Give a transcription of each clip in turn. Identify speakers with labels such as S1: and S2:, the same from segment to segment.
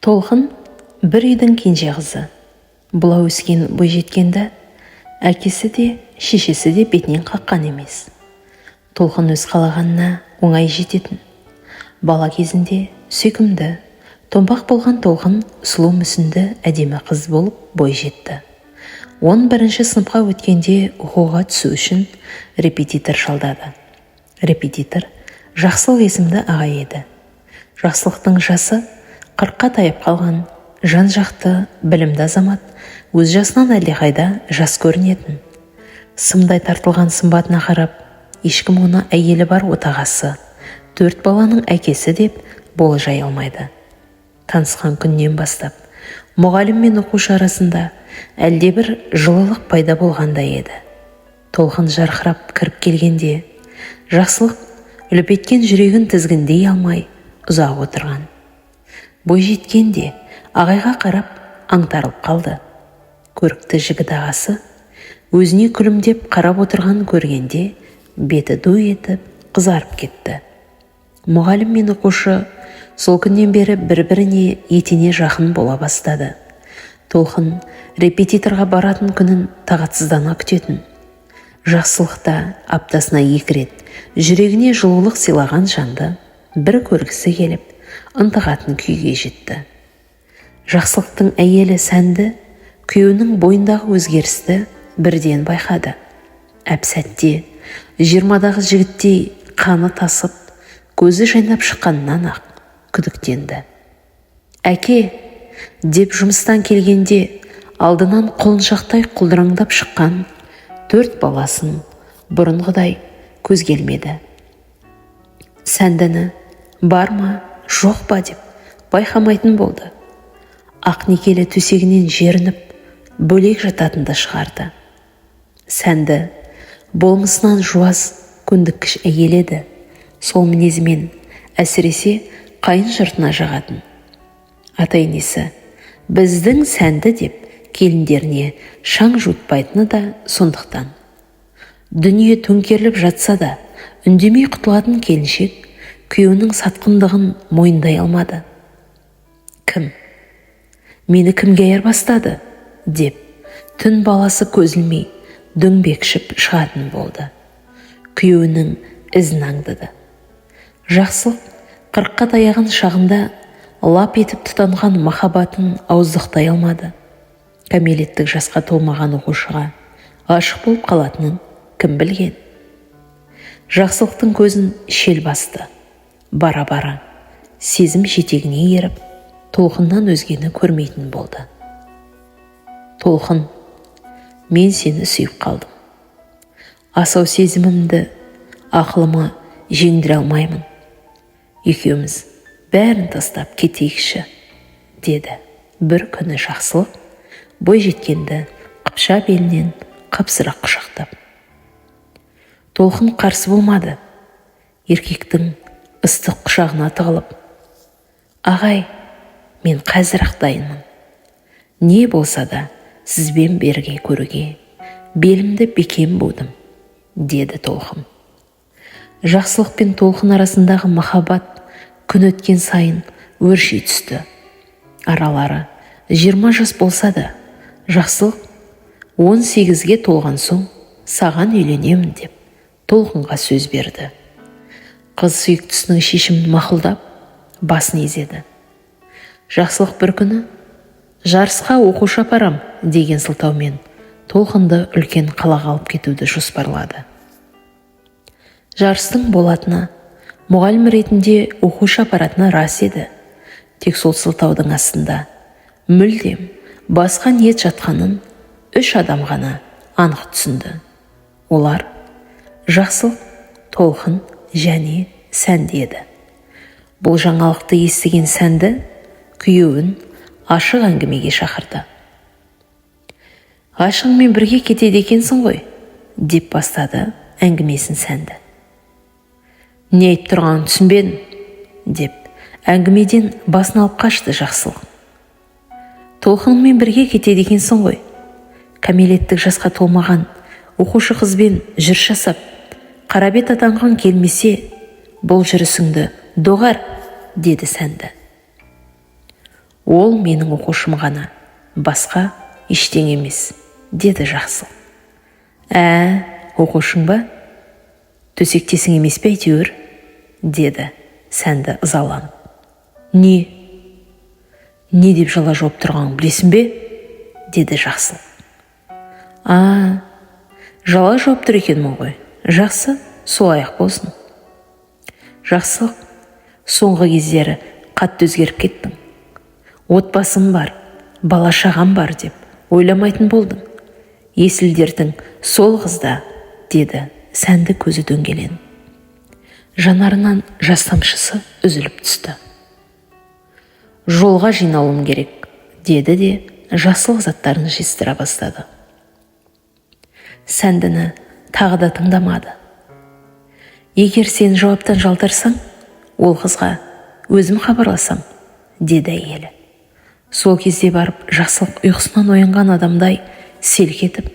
S1: Толқын бір үйдің кенже қызы. Бұла өскен бойжеткенді әкесі де, шешесі де бетінен қаққан емес. Толқын өз қалағанына оңай жететін. Бала кезінде сүйкімді, томпақ болған Толқын сұлу мүсінді әдемі қыз болып бой жетті. 11 сыныпқа өткенде оқуға түсу үшін репетитор жалдады. Репетитор Жақсылық есімді ағай еді. Жақсылықтың жасы 40-қа таяп қалған, жан-жақты білімді азамат өз жасынан әлдеқайда жас көрінетін. Сымдай тартылған сымбатына қарап, ешкім оны әйелі бар отағасы, 4 баланың әкесі деп болжай алмайды. Танысқан күннен бастап мұғалім мен оқушы арасында әлдебір жылылық пайда болғандай еді. Толқын жарқырап кіріп келгенде Жақсылық үлп еткен жүрегін тізгіндей алмай ұзақ отырған. Бойжеткенде ағайға қарап аңтарылып қалды. Көрікті жігіт ағасы өзіне күлімдеп қарап отырғанын көргенде беті ду етіп қызарып кетті. Мұғалім мен оқушы сол күннен бері бір-біріне етене жақын бола бастады. Толқын репетиторға баратын күнін тағатсыздана күтетін. Жақсылықта аптасына 2 рет жүрегіне жылулық сыйлаған жанды бір көргісі келіп, ынтығатын күйге жетті. Жақсылықтың әйелі Сәнді күйеуінің бойындағы өзгерісті бірден байқады. Әп-сәтте 20-дағы жігіттей қаны тасып, көзі жайнап шыққаннан ақ күдіктенді. Әке, деп жұмыстан келгенде алдынан құлыншақтай құлдыраңдап шыққан 4 баласын бұрынғыдай көз келмеді. Сәндіні бар ма, жоқ па деп байқамайтын болды. Ақ некелі төсегінен жерініп, бөлек жататынды шығарды. Сәнді болмысынан жуас, көндіккіш әйел еді. Сол мінезімен әсіресе қайын жұртына жағатын. Ата-енесі біздің Сәнді деп келіндеріне шаң жуытпайтыны да сондықтан. Дүние төңкеріліп жатса да үндемей құтылатын келіншек күйеуінің сатқындығын мойындай алмады. Кім? Мені кімге айырбастады? Деп түн баласы көз ілмей дөңбекшіп шығатын болды. Күйеуінің ізін аңдыды. Жақсылық 40-қа таяған шағында лап етіп тұтанған махаббатын ауыздықтай алмады. Кәмелеттік жасқа толмаған оқушыға ғашық болып қалатынын кім білген? Жақсылықтың көзін шел басты. Бара-бара сезім жетегіне еріп, Толқыннан өзгені көрмейтін болды. Толқын, мен сені сүйіп қалдым. Асау сезімімді ақылыма жеңдіре алмаймын. Екеуміз бәрін тастап кетейікші, деді бір күні Жақсылық бойжеткенді қыпша белінен қапсыра құшақтап. Толқын қарсы болмады. Еркектің ыстық құшағына тығылып, ағай, мен қазір-ақ дайынмын. Не болса да сізбен берге көруге белімді бекем будым, деді Толқын. Жақсылық пен Толқын арасындағы махаббат күн өткен сайын өрши түсті. Аралары 20 жас болса да, Жақсылық 18-ге толған соң саған үйленемін деп Толқынға сөз берді. Қыз сүйіктісінің шешімін мақұлдап, басын изеді. Жақсылық бір күні жарысқа оқушы апарам деген сылтаумен Толқынды үлкен қалаға алып кетуді жоспарлады. Жарыстың болатыны, мұғалім ретінде оқушы апаратыны рас еді. Тек сол сылтаудың астында мүлдем басқа ниет жатқанын 3 адам ғана анық түсінді. Олар Жақсылық, Толқын және Сәнді еді. Бұл жаңалықты естіген Сәнді күйеуін ашық әңгімеге шақырды. Ғашығыңмен бірге кетеді екенсің ғой, деп бастады әңгімесін Сәнді. Не айтып тұрғанын түсінбедім, деп әңгімеден басын алып қашты Жақсылық. Толқыныңмен бірге кетеді екенсің ғой. Кәмелеттік жасқа толмаған оқушы қызбен жүріс жасап, қарабет атанған келмесе, бұл жүрісіңді доғар, деді Сәнді. Ол менің оқушым ғана, басқа ештеңе емес, деді Жақсылық. Ә, оқушың ба? Төсектесің емес пе әйтеуір? Деді Сәнді ызаланып. Не? Не деп жала жауып тұрғанын білесің бе? Деді Жақсылық. А, жала жауып тұр екенмін ғой. Жақсы, солай-ақ болсын. Жақсылық, соңғы кездері қатты өзгеріп кеттің. Отбасым бар, бала-шағам бар деп ойламайтын болдың. Есіл-дертің сол қызда, деді Сәнді көзі дөңгеленіп. Жанарынан жас тамшысы үзіліп түсті. Жолға жиналуым керек, деді де Жақсылық заттарын жиыстыра бастады. Сәндіні тағы да тыңдамады. Егер сен жауаптан жалтарсаң, ол қызға өзім хабарласам, деді әйелі. Сол кезде барып Жақсылық ұйқысынан оянған адамдай селк етіп,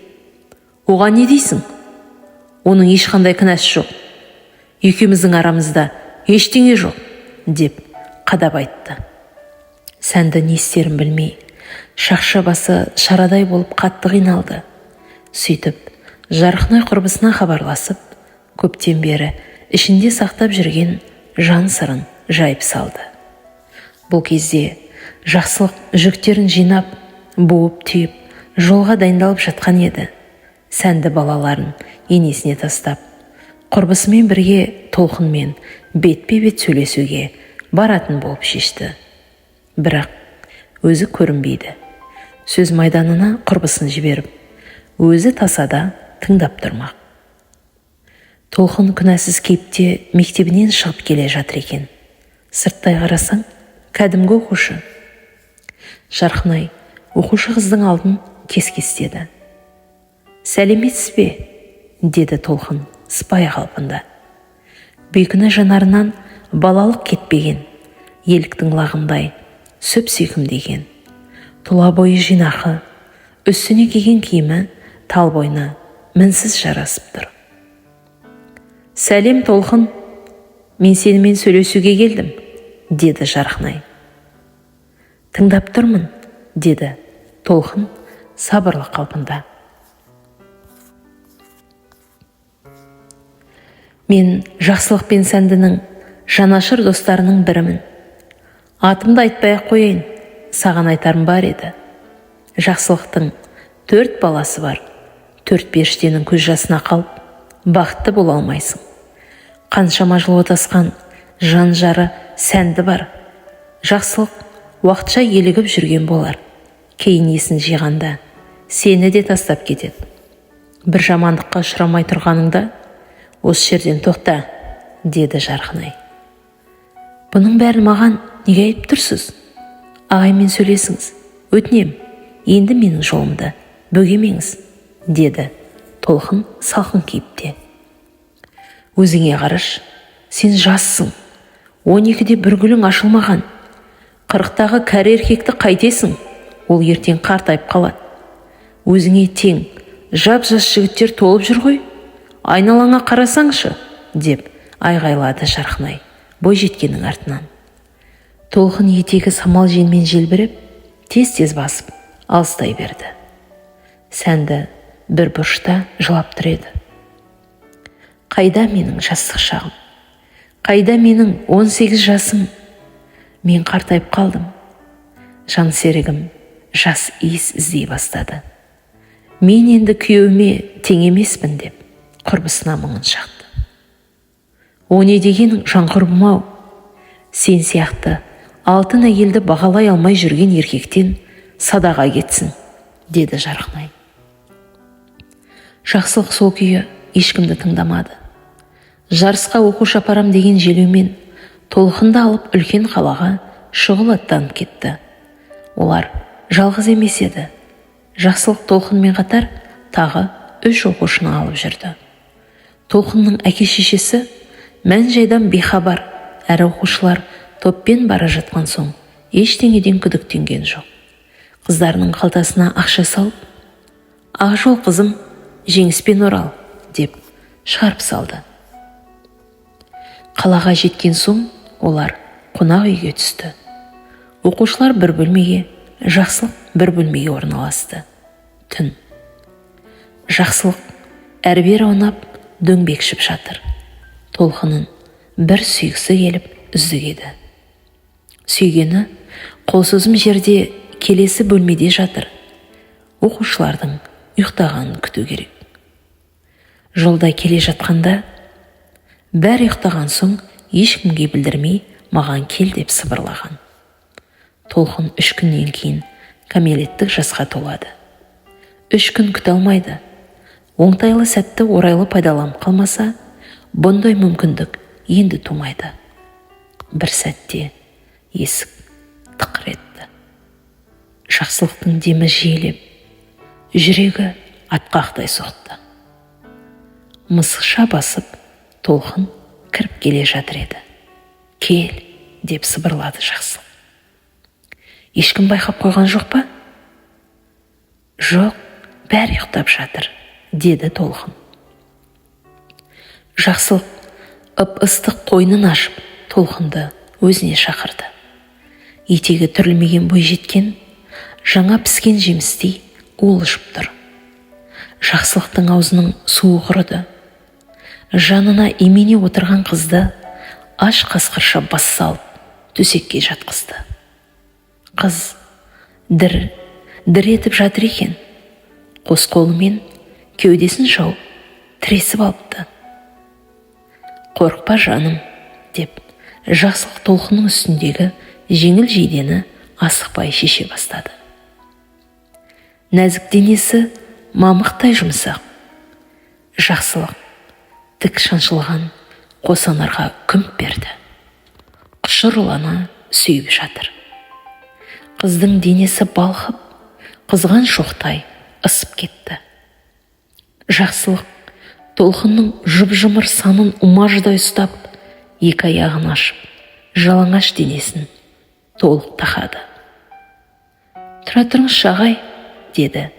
S1: оған не дейсің? Оның ешқандай кінәсі жоқ. Екеуміздің арамызда ештеңе жоқ, деп қадап айтты. Сәнді не істерін білмей, шақша басы шарадай болып қатты қиналды. Сөйтіп, Жарқынай құрбысына хабарласып, көптен бері ішінде сақтап жүрген жан сырын жайып салды. Бұл кезде Жақсылық жүктерін жинап, буып түйіп, жолға дайындалып жатқан еді. Сәнді балаларын енесіне тастап, құрбысымен бірге Толқынмен бетпе-бет сөйлесуге баратын болып шешті. Бірақ өзі көрінбейді. Сөз майданына құрбысын жіберіп, өзі тасада тыңдап тұрмақ. Толқын күнәсіз кейіпте мектебінен шығып келе жатыр екен. Сырттай қарасаң, кәдімгі оқушы. Жарқынай оқушы қыздың алдын кес-кестеді. Сәлеметсіз бе? Деді Толқын сыпайы қалпында. Бейкүнә жанарынан балалық кетпеген, еліктің лағындай сүп-сүйкімді. Тұла бойы жинақы, үстіне киген киімі тал бойына мінсіз жарасып тұр. Сәлем, Толқын, мен сенімен сөйлесуге келдім, деді Жарқынай. Тыңдап тұрмын, деді Толқын сабырлы қалпында. Мен Жақсылық пен Сәндінің жанашыр достарының бірімін. Атымды айтпай-ақ қояйын, саған айтарым бар еді. Жақсылықтың 4 баласы бар. 4 періштенің көз жасына қалып, бақытты бола алмайсың. Қаншама жыл отасқан жан жары Сәнді бар. Жақсылық уақытша елігіп жүрген болар. Кейін есін жиғанда сені де тастап кетеді. Бір жамандыққа ұшырамай тұрғаныңда осы жерден тоқта, деді Жарқынай. Бұның бәрін маған неге айтып тұрсыз? Ағаймен сөйлесіңіз, өтінем, енді менің жолымды бөгемеңіз, деді Толқын салқын кейіпте. Өзіңе қараш, сен жассың, 12-де бір гүлің ашылмаған. 40-тағы кәрі еркекті қайтесің, ол ертең қартайып қалады. Өзіңе тең, жап-жас жігіттер толып жүр ғой, айналаңа қарасаңшы, деп айғайлады Жарқынай бойжеткеннің артынан. Толқын етегі самал желмен желбіреп, тез-тез басып алыстай берді. Сәнді бір бұрышта жылап тұр еді. Қайда менің жастық шағым? Қайда менің 18 жасым? Мен қартайып қалдым. Жан серігім жас иіс іздей бастады. Мен енді күйеуіме тең емеспін, деп құрбысына мұңын шақты. О не дегенің, жан құрбым-ау? Сен сияқты алтын әйелді бағалай алмай жүрген еркектен садаға кетсін, деді Жарқынай. Жақсылық сол күйі ешкімді тыңдамады. Жарысқа оқушы апарам деген желеумен Толқынды алып үлкен қалаға шұғыл аттанып кетті. Олар жалғыз емес еді. Жақсылық Толқынмен қатар тағы 3 оқушыны алып жүрді. Толқынның әке-шешесі мән-жайдан бейхабар, әрі оқушылар топпен бара жатқан соң ештеңеден күдіктенген жоқ. Қыздарының қалтасына ақша салып, «Ақ жол қызым, жеңіспен орал», деп шығарып салды. Қалаға жеткен соң олар қонақ үйге түсті. Оқушылар бір бөлмеге, Жақсылық бір бөлмеге орналасты. Түн. Жақсылық әрі-бері аунап, дөңбекшіп жатыр. Толқынын бір сүйгісі келіп үздігеді. Сүйгені қол созым жерде, келесі бөлмеде жатыр. Оқушылардың ұйықтағанын күту керек. Жолда келе жатқанда, бәрі ұйықтаған соң, ешкімге білдірмей маған кел деп сыбырлаған. Толқын 3 күннен кейін кәмелеттік жасқа толады. 3 күн күте алмайды. Оңтайлы сәтті орайлы пайдаланып қалмаса, бұндай мүмкіндік енді тумайды. Бір сәтте есік тықыр етті. Жақсылықтың демі жиілеп, жүрегі атқақтай соқты. Мысықша басып, Толқын кіріп келе жатыр еді. «Кел», – деп сыбырлады Жақсылық. «Ешкім байқап қойған жоқ па?» «Жоқ, бәрі ұйықтап жатыр», – деді Толқын. Жақсылық ып ыстық қойнын ашып, Толқынды өзіне шақырды. Етегі түрілмеген бойжеткен жаңа піскен жемістей уылжып тұр. Жақсылықтың аузының суы құрыды. Жанына имене отырған қызды аш қасқырша бас салып, төсекке жатқызды. Қыз дір дір етіп жатыр екен. Қос қолымен кеудесін жауып, тіресіп алыпты. «Қорықпа, жаным», – деп Жақсылық Толқынның үстіндегі жеңіл жейдені асықпай шеше бастады. Нәзік денесі мамықтай жұмсақ. Жақсылық тік шаншылған қос анарға күмп берді. Құшырлана сүйіп жатыр. Қыздың денесі балқып, қызған шоқтай ысып кетті. Жақсылық Толқынның жұп-жұмыр санын умаждай ұстап, екі аяғын ашып, жалаңаш денесін толық тақады. «Тұра тұрыңызшы, ағай», – деді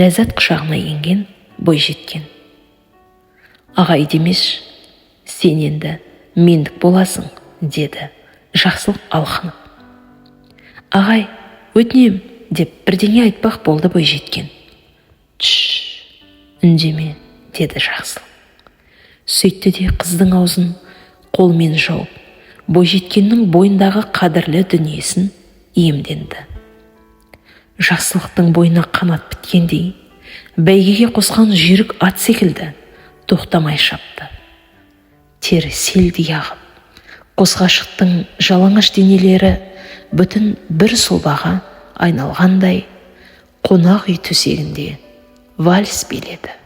S1: ләззат құшағына енген бойжеткен. «Ағай демеш, сен енді мендік боласың», – деді Жақсылық алқынып. «Ағай, өтінем», – деп бірдеңе айтпақ болды бойжеткен. «Түш, үндеме», – деді Жақсылық. Сөйтті де қыздың аузын қолымен жауып, бойжеткеннің бойындағы қадірлі дүниесін иемденді. Жақсылықтың бойына қанат біткендей, бәйгеге қосқан жүйрік ат секілді тоқтамай шапты. Тер селдей ағып, қос ғашықтың жалаңаш денелері бүтін бір сұлбаға айналғандай, қонақ үй төсегінде вальс биледі.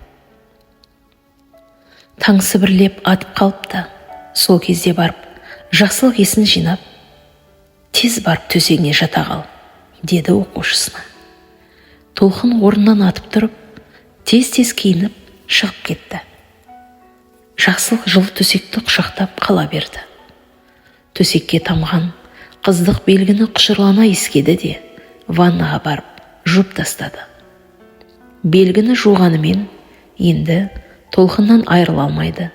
S1: Таң сібірлеп атып қалыпты. Сол кезде барып Жақсылық есін жинап, «Тез барып төсегіне жата қал», – деді оқушысына. Толқын орнынан атып тұрып, тез-тез киініп шығып кетті. Жақсылық жылы төсекті құшақтап қала берді. Төсекке тамған қыздық белгіні құшырлана иіскеді де, ваннаға барып жуып тастады. Белгіні жуғанымен, енді Толқыннан айырыла алмайды.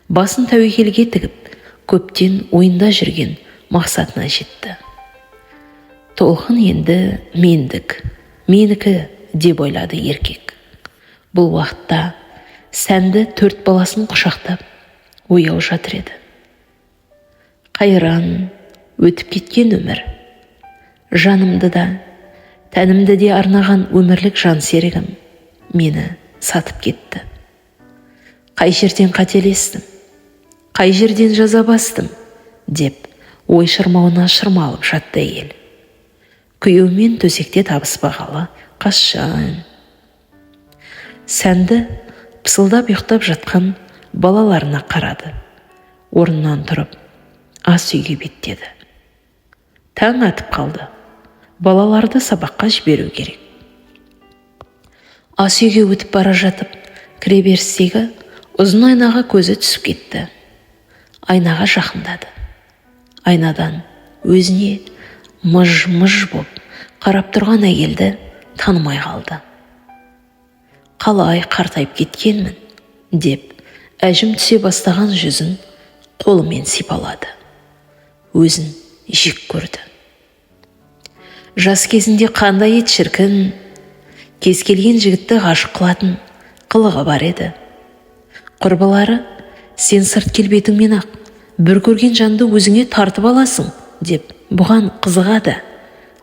S1: Басын тәуекелге тігіп, көптен ойында жүрген мақсатына жетті. Толқын енді мендік, менікі деп ойлады еркек. Бұл уақытта сәнді 4 баласын құшақтап ояу жатыр еді. «Қайран өтіп кеткен өмір! Жанымды да, тәнімді де арнаған өмірлік жан серігім мені сатып кетті. Қай жерден қателестім, қай жерден жаза бастым?» – деп ой шырмауына шырмалып жатты әйел. Күйеуімен төсекте табыспағалы қашан? Сәнді пысылдап ұйықтап жатқан балаларына қарады. Орнынан тұрып, ас үйге беттеді. Таң атып қалды. Балаларды сабаққа жіберу керек. Ас үйге өтіп бара жатып, кіреберістегі ұзын айнаға көзі түсіп кетті. Айнаға жақындады. Айнадан өзіне мыж-мыж боп қарап тұрған әйелді танымай қалды. «Қалай қартайып кеткенмін», – деп әжім түсе бастаған жүзін қолымен сипалады. Өзін жек көрді. Жас кезінде қандай ет шіркін, кез келген жігітті ғашық қылатын қылығы бар еді. Құрбылары, сен сырт келбетіңмен ақ бір көрген жанды өзіңе тартып аласың деп бұған қызыға да,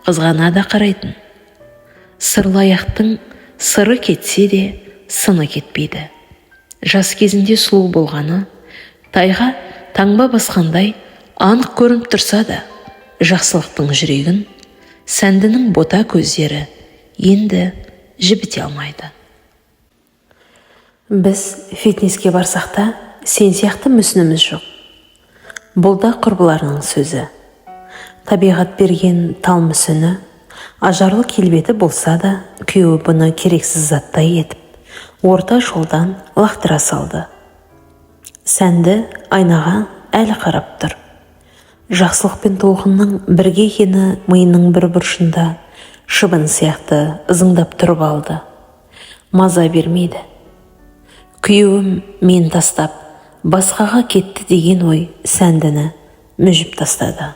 S1: қызғана да қарайтын. Сырлы аяқтың сыры кетсе де, сыны кетпейді. Жас кезінде сұлу болғаны тайға таңба басқандай анық көрініп тұрса да, Жақсылықтың жүрегін Сәндінің бота көздері енді жібіте алмайды. Біз фитнеске барсақ та, сен сияқты мүсініміз жоқ. Бұл да құрбыларының сөзі. Табиғат берген тал мүсіні, ажарлы келбеті болса да, күйеуі бұны керексіз заттай етіп, орта жолдан лақтыра салды. Сәнді айнаға әлі қарап тұр. Жақсылық пен Толқынның бірге екені миының бір бұрышында шыбын сияқты ызыңдап тұрып алды. Маза бермейді. Күйеуім мен тастап, басқаға кетті деген ой Сәндіні мүжіп тастады.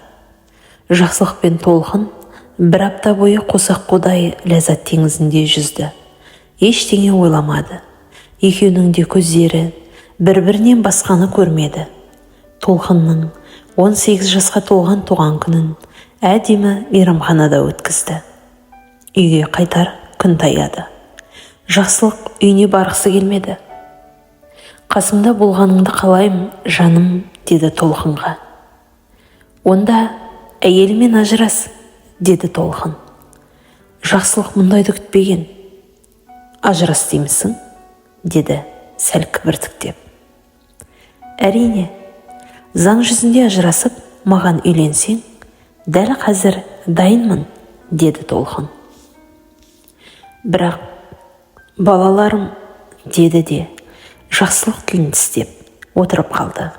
S1: Жақсылық пен Толқын бір апта бойы қосақ қудай ләззат теңізінде жүзді. Ештеңе ойламады. Екеуінің де көздері бір-бірінен басқаны көрмеді. Толқынның 18 жасқа толған туған күнін әдемі мейрамханада өткізді. Үйге қайтар күн таяды. Жақсылық үйіне барғысы келмеді. Қасымда болғаныңды қалаймын, жаным, деді Толқынға. Онда әйелімен ажырас, деді Толқын. Жақсылық мұндайды күтпеген. Ажырас деймісің, деді сәл кібіртіктеп. Әрине, заң жүзінде ажырасып, маған үйленсең, дәл қазір дайынмын, деді Толқын. Бірақ балаларым, деді де, Жақсылық тілін тістеп отырып қалды.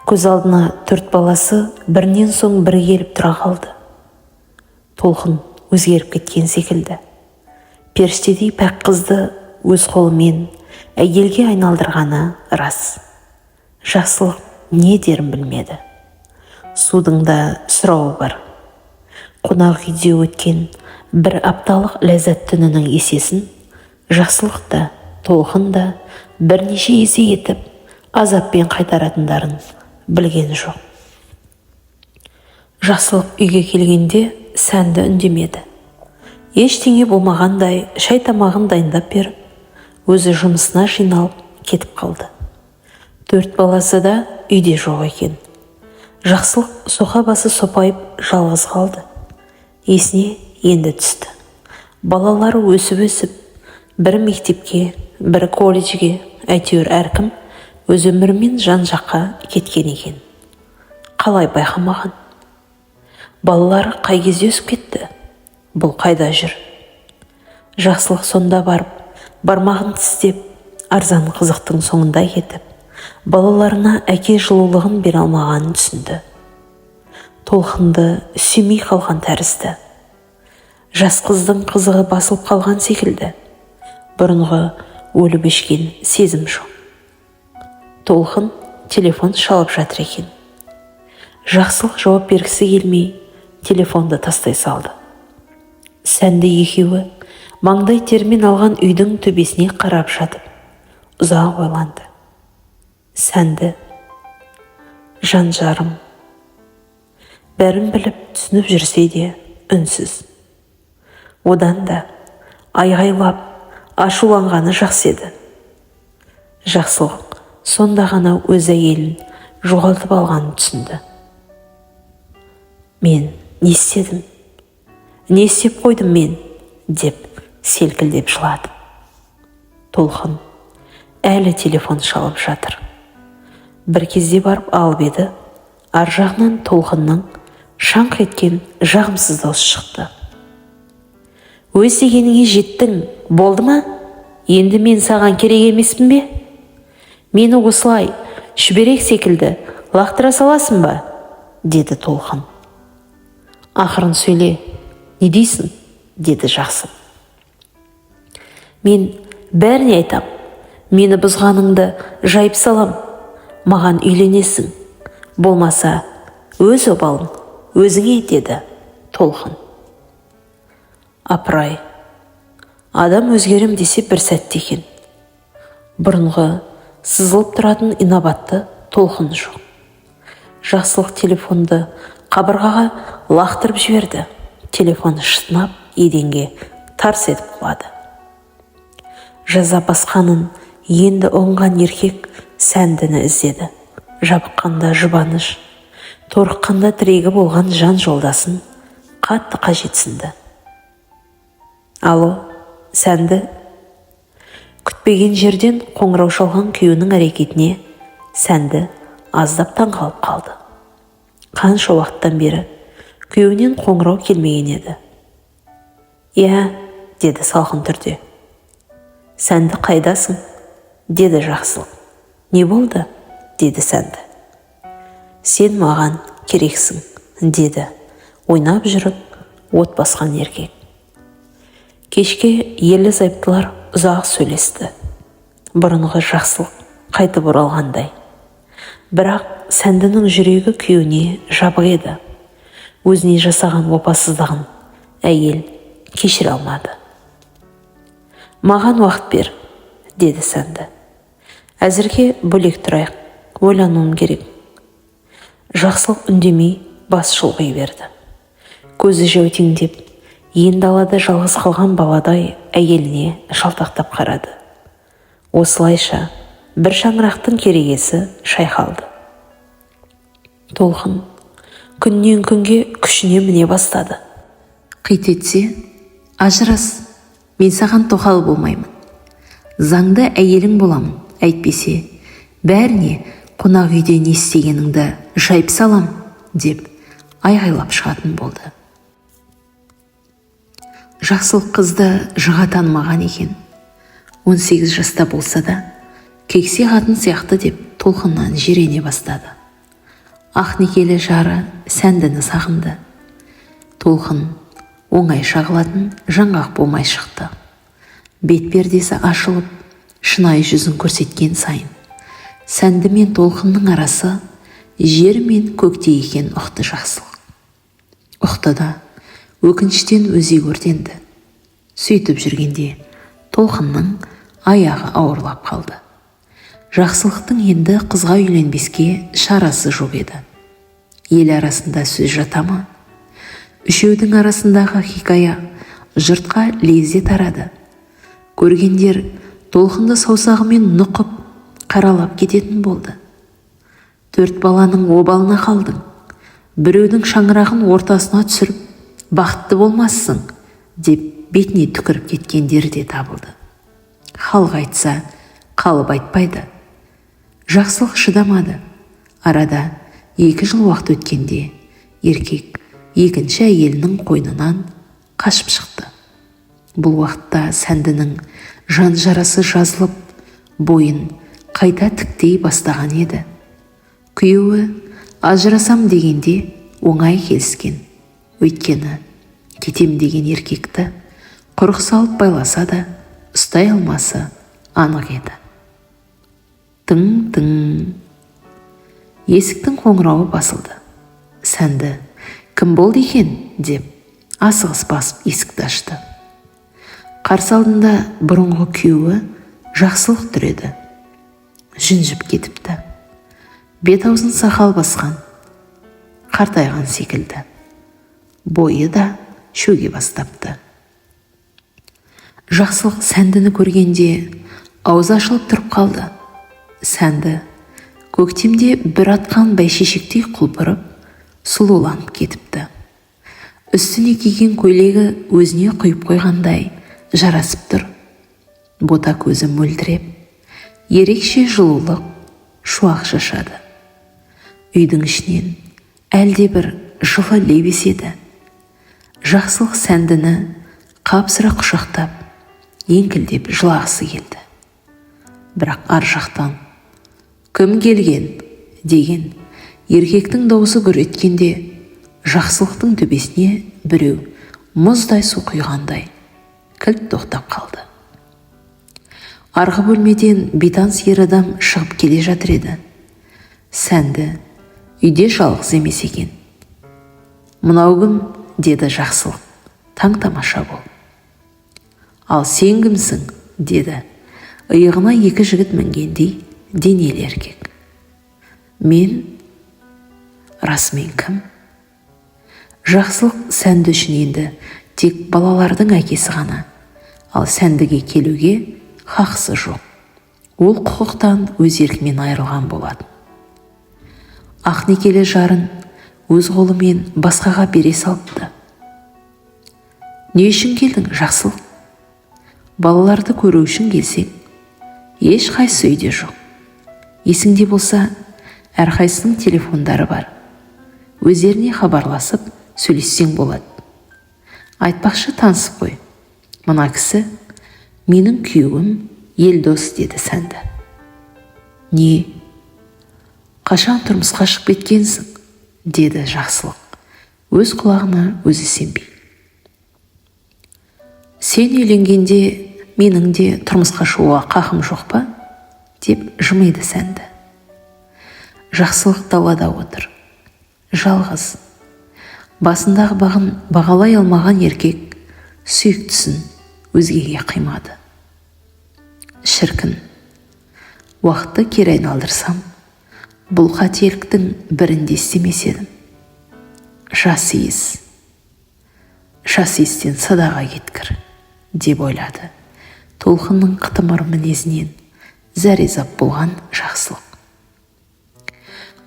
S1: Көз алдына 4 баласы бірінен соң бірі келіп тұра қалды. Толқын өзгеріп кеткен секілді. Періштедей пәк қызды өз қолымен әйелге айналдырғаны рас. Жақсылық не дерін білмеді. Судың да сұрауы бар. Қонақ үйде өткен бір апталық ләззат түнінің есесін Жақсылық та, Толқын да бірнеше есе етіп азаппен қайтаратындарын білген жоқ. Жақсылық үйге келгенде Сәнді үндемеді. Ештеңе болмағандай шай тамағын дайындап беріп, өзі жұмысына жиналып кетіп қалды. 4 баласы да үйде жоқ екен. Жақсылық соқа басы сопайып жалғыз қалды. Есіне енді түсті. Балалары өсіп-өсіп, бірі мектепке, бірі колледжге, әйтеуір әркім өз өмірімен жан-жаққа кеткен екен. Қалай байқамаған? Балалары қай кезде өсіп кетті? Бұл қайда жүр? Жақсылық сонда барып, бармағын тістеп, арзан қызықтың соңында кетіп, балаларына әке жылулығын бере алмағанын түсінді. Толқынды сүймей қалған тәрізді. Жас қыздың қызығы басылып қалған секілді. Бұрынғы өліп өшкен сезім жоқ. Толқын телефон шалып жатыр екен. Жақсылық жауап бергісі келмей, телефонды тастай салды. Сәнді екеуі маңдай термен алған үйдің төбесіне қарап жатып, ұзақ ойланды. Сәнді, жан жарым, бәрін біліп түсініп жүрсе де үнсіз. Одан да айғайлап ашуланғаны жақсы еді. Жақсылық сонда ғана өз әйелін жоғалтып алғанын түсінді. Мен не істедім? Не істеп қойдым мен? Деп селкілдеп жылады. Толқын әлі телефон шалып жатыр. Бір кезде барып алып еді, ар жағынан Толқынның шаңқ еткен жағымсыз даусы шықты. Өз дегеніңе жеттің, болды ма? Енді мен саған керек емеспін бе? Мені осылай шүберек секілді лақтыра саласың ба? Деді Толқын. Ақырын сөйле, не дейсің? Деді Жақсы. Мен бәріне айтам, мені бұзғаныңды жайып салам, маған үйленесің, болмаса өз обалың өзіңе, деді Толқын. Апырай, адам өзгерем десе бір сәтте екен. Бұрынғы сызылып тұратын инабатты Толқын жоқ. Жақсылық телефонды қабырғаға лақтырып жіберді. Телефон шытынап еденге тарс етіп құлады. Жаза басқанын енді ұғынған еркек Сәндіні іздеді. Жабыққанда жұбаныш, торыққанда тірегі болған жан жолдасын қатты қажетсінді. Алло, Сәнді. Күтпеген жерден қоңырау шалған күйеуінің әрекетіне Сәнді аздап таңғалып қалды. Қанша уақыттан бері күйеуінен қоңырау келмеген еді. Иә, деді салқын түрде. Сәнді, қайдасың? деді Жақсылық. Не болды? деді Сәнді. Сен маған керексің, деді ойнап жүріп от басқан еркек. Кешке ерлі зайыптылар ұзақ сөйлесті. Бұрынғы Жақсылық қайтып оралғандай. Бірақ Сәндінің жүрегі күйеуіне жабық еді. Өзіне жасаған опасыздығын әйел кешіре алмады. Маған уақыт бер, деді Сәнді. Әзірге бөлек тұрайық, ойлануым керек. Жақсылық үндемей бас шұлғи берді. Көзі жәутеңдеп, ен далада жалғыз қалған баладай әйеліне жалтақтап қарады. Осылайша бір шаңырақтың керегесі шайқалды. Толқын күннен күнге күшіне міне бастады. Қит етсе, ажырас, мен саған тоқал болмаймын. Заңды әйелің боламын, әйтпесе бәріне қонақ үйде не істегеніңді жайып салам, деп айғайлап шығатын болды. Жақсылық қызды жыға танымаған екен. 18 жаста болса да, кексе қатын сияқты деп Толқыннан жирене бастады. Ақ некелі жары Сәндіні сағынды. Толқын оңай шағылатын жаңғақ болмай шықты. Бет пердесі ашылып, шынайы жүзін көрсеткен сайын Сәнді мен Толқынның арасы жер мен көктей екен ұқты Жақсылық. Ұқты да, өкініштен өзегі өртенді. Сөйтіп жүргенде Толқынның аяғы ауырлап қалды. Жақсылықтың енді қызға үйленбеске шарасы жоқ еді. Ел арасында сөз жата ма? Үшеудің арасындағы хикая жұртқа лезде тарады. Көргендер Толқынды саусағымен нұқып, қаралап кететін болды. Төрт баланың обалына қалдың. Біреудің шаңырағын ортасына түсіріп, бақытты болмассың, деп бетіне түкіріп кеткендері де табылды. Халық айтса, қалып айтпайды. Жақсылық шыдамады. Арада 2 жыл уақыт өткенде еркек екінші әйелінің қойнынан қашып шықты. Бұл уақытта Сәндінің жан жарасы жазылып, бойын қайта тіктей бастаған еді. Күйеуі ажырасам дегенде оңай келіскен. Өйткені кетем деген еркекті құрық салып байласа да ұстай алмасы анық еді. Тың-тың. Есіктің қоңырауы басылды. Сәнді кім болды екен деп асығыс басып есікті ашты. Қарсы алдында бұрынғы күйеуі Жақсылық тұр еді. Жүнжіп кетіпті. Бет аузын сақал басқан, қартайған секілді. Бойы да шөге бастапты. Жақсылық Сәндіні көргенде аузы ашылып тұрып қалды. Сәнді көктемде бір атқан бәйшешектей құлпырып, сұлуланып кетіпті. Үстіне киген көйлегі өзіне құйып қойғандай жарасып тұр. Бота көзі мөлдіреп, ерекше жылулық шуақ шашады. Үйдің ішінен әлде бір жылы леп еседі. Жақсылық Сәндіні қапсыра құшақтап, еңкілдеп жылағысы келді. Бірақ ар жақтан «Кім келген?» деген еркектің даусы гүр еткенде Жақсылықтың төбесіне біреу мұздай су құйғандай кілт тоқтап қалды. Арғы бөлмеден бейтаныс ер адам шығып келе жатыр еді. Сәнді үйде жалғыз емес екен. Мынау кім? деді Жақсылық таң тамаша болып. Ал сен кімсің? Деді иығына екі жігіт мінгендей денелі еркек. Мен расымен кім? Жақсылық Сәнді үшін енді тек балалардың әкесі ғана, ал Сәндіге келуге хақысы жоқ. Ол құқықтан өз еркімен айырылған болатын. Ақ некелі жарын өз қолымен басқаға бере салыпты. Не үшін келдің, Жақсылық? Балаларды көру үшін келсең, ешқайсысы үйде жоқ. Есіңде болса, әрқайсысының телефондары бар. Өздеріне хабарласып, сөйлессең болады. Айтпақшы, танысып қой. Мына кісі менің күйеуім Елдос, деді Сәнді. Не? Қашан тұрмысқа шығып кеткенсің? Деді Жақсылық өз құлағына өзі сенбей. Сен үйленгенде менің де тұрмысқа шығуға қақым жоқ па? Деп жымиды Сәнді. Жақсылық далада отыр. Жалғыз. Басындағы бағын бағалай алмаған еркек сүйіктісін өзгеге қимады. Шіркін, уақытты кері айналдырсам, бұл қателіктің бірін де істемес едім. Жас иіс, жас иістен садаға кеткір, деп ойлады Толқынның қытымыр мінезінен зәрезап болған Жақсылық.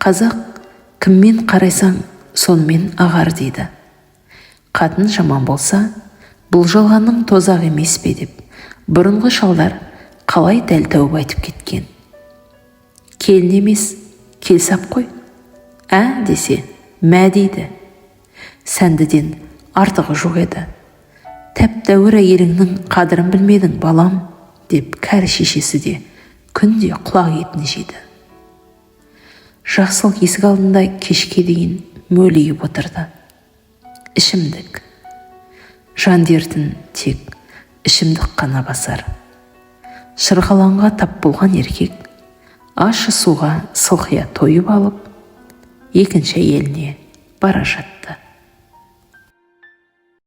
S1: Қазақ кіммен қарайсаң, сонымен ағар дейді. Қатын жаман болса, бұл жалғанның тозақ емес пе деп бұрынғы шалдар қалай дәл тауып айтып кеткен. Келін емес, келсап қой. Ә десе, мә дейді. Сәндіден артығы жоқ еді. Тәп тәуір әйеліңнің қадірін білмедің, балам, деп кәрі шешесі де күнде құлақ етін жеді. Жақсылық есік алдында кешке дейін мөлиіп отырды. Ішімдік. Жан дертін тек ішімдік қана басар. Шырғалаңға тап болған еркек ащы суға сылқия тойып алып, екінші әйеліне бара жатты.